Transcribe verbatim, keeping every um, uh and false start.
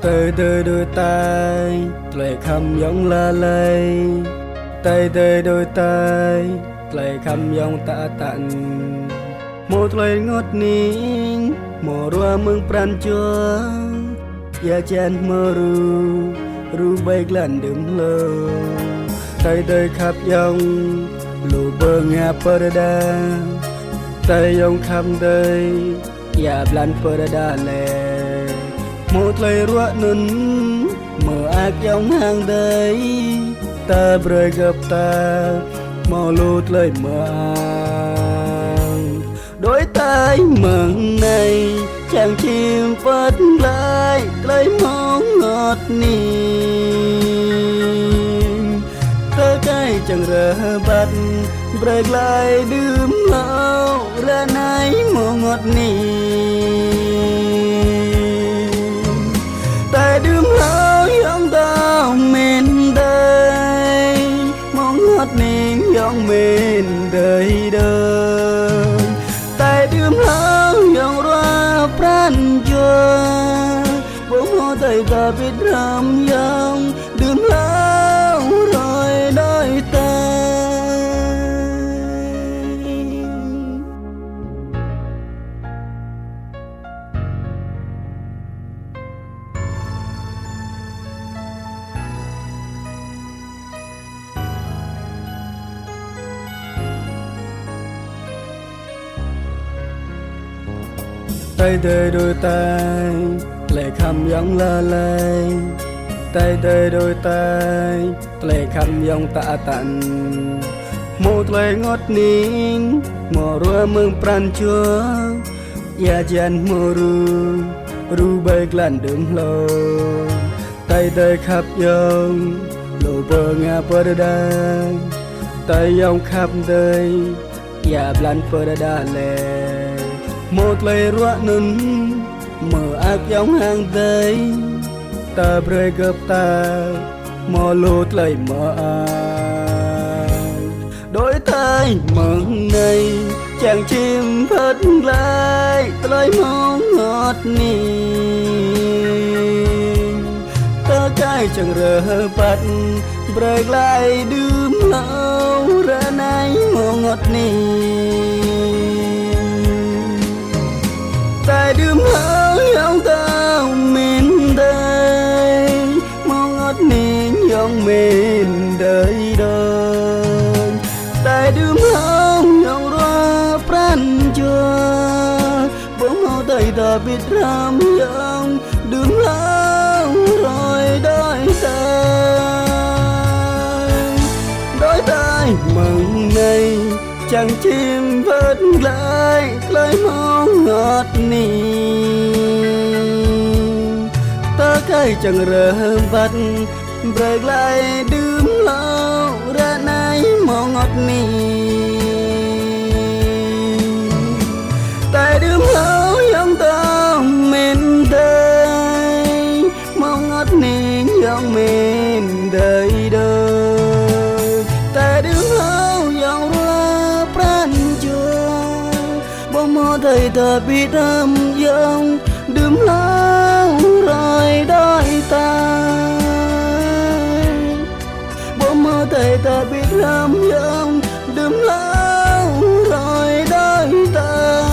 Tơdơi đôč tai, tơlơi khăm yŏng lalai. Tơdơi đôč tai, tơlơi khăm yŏng tă tăn. Hmâo tơlơi rơngot hning, hmâo ruă mơ̆ng pran jua. Ia hơjan hmâo ru, ru ƀơi jơlan đưm hlâo. Tơdơi khăp yŏng, lu bơnga pơrơđah. Tơdơi yŏng khăp tơdơi, ia blan pơrơđah lĕ. Hmâo tơlơi ruă anŭn, mơak yŏng hăng tơdơi. Ta brơi gơ̆p ta, hmâo lu tơlơi mơak. Đôč tai mơ̆ng anai, čang čim pơ̆t glaĭ, tơlơi hmâo rơngot hning. Tơkai čang rơbat, brơi glaĭ đưm hlâo, ră anai hmâo rơngot hning. Tơdơi đưm hlâo yŏng ta mĭn tơdơi. Hmâo rơngot hning yŏng mĭn tơdơi đôč. Tơdơi đưm hlâo yŏng ruă pran jua. Ƀu hmâo tơdơi ta ƀĭt hrăm yŏng đưm hlâo rơi đôč tai. Tơdơi đôč tai, tơlơi khăm yŏng lalai. Tơdơi đôč tai, tơlơi khăm yŏng tă tăn. Hmâo tơlơi rơngot hning, hmâo ruă mơ̆ng pran jua. Ia hơjan hmâo ru, ru ƀơi jơlan đưm hlâo. Tơdơi khăp yŏng, lu bơnga pơrơđah. Tơdơi yŏng khăp tơdơi, ia blan pơrơđah lĕ. Hmâo tơlơi ruă anŭn, mơak yŏng hăng tơdơi. Ta brơi gơ̆p ta, hmâo lu tơlơi mơak. Đôč tai mơ̆ng anai, čang čim pơ̆t glaĭ, tơlơi hmâo rơngot hning. Tơkai čang rơbat, brơi glaĭ đưm hlâo, ră anai hmâo rơngot hning. Tơdơi đưm hlâo yŏng ta mĭn tơdơi. Hmâo rơngot hning yŏng mĭn tơdơi đôč. Tơdơi đưm hlâo yŏng ruă pran jua. Ƀu hmâo tơdơi ta ƀĭt hrăm yŏng đưm hlâo rơi đôč tai. Đôč tai mơ̆ng anai, čang čim pơ̆t glaĭ, tơlơi hmâo rơngot hning. Tơkai čang rơbat, brơi glaĭ đưm hlâo, ră anai hmâo rơngot hning. Tơdơi đưm hlâo yŏng ta mĭn tơdơi. Hmâo rơngot hning yŏng mĭn tơdơi đôč. Tơdơi đưm hlâo yŏng ruă pran jua. Ƀu hmâo tơdơi ta ƀĭt hrăm yŏng đưm hlâo rơi đôč tai. Ƀu hmâo tơdơi ta ƀĭt hrăm yŏng đưm hlâo rơi đôč tai.